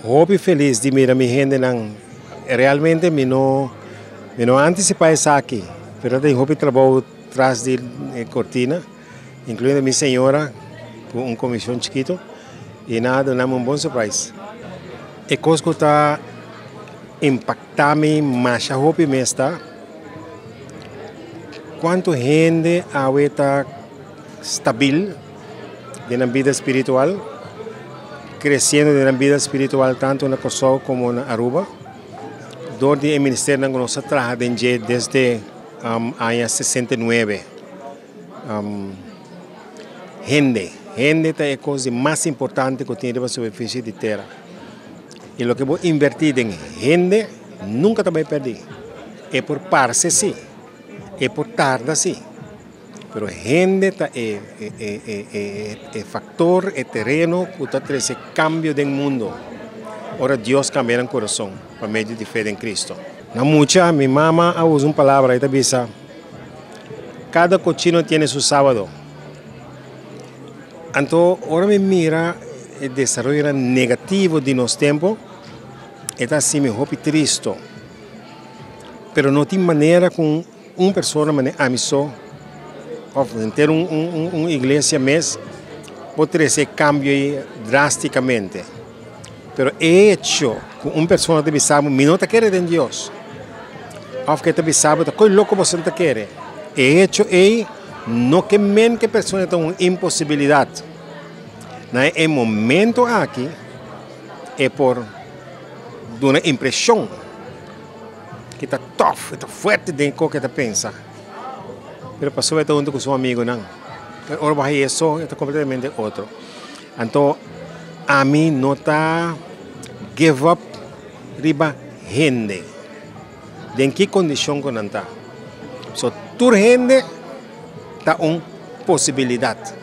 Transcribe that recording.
Hopi felis di mira mi hendenan. Realmente mi no mi no a antisipá esaki, pero tin hopi trabou tras di e kortina, inkluyendo mi señora ku un komishon chikito i nan a duna mi un bon surprise. E kos ku ta impaktá mi masha hopi mes ta kuantu hende awe ta stabil den nan bida spiritual, kresiendo den nan bida spiritual tantu na Kòrsou komo na Aruba dor di e ministernan ku nos a traha den dje desde aña 69. Hende, hende ta e kos di mas importante ku tin riba superfisie di tera. I loke bo invertí den hende nunka ta bai pèrdí. E por parse sí, e por tarda sí. Pero hende ta e e factor, e tereno cu ta trece cambio den mundo ora Dios cambia nan curason pa medio di fe den Cristo. Na mucha mi mama a usa un palabra, e ta bisa, Cada cochino tiene su sábado. Anto ora mi mira e desaroyonan negativo di nos tempo, e ta haci mi hopi tristo. Pero no tin manera cu Un persona manera ami so of henter un un un iglesia mes por trece e cambio ei drasticamente. Pero e hecho cu un persona ta bisa bo mi no ta kere den Dios of ke ta bisa bo ta koe loco boso ta kere, e hecho ei no ke men ke e persona ta un imposibilidad. Na e momento aki e por duna impresion. Ki ta tof, e ta fuerte den ko ke ta pensa. Pero pasobra e ta hunto ku su amigunan. Pero ora bo haña e so, e ta kompletamente otro. Anto ami no ta give up riba hende, den ki kondishon ku nan ta. So tur hende ta un posibilidat.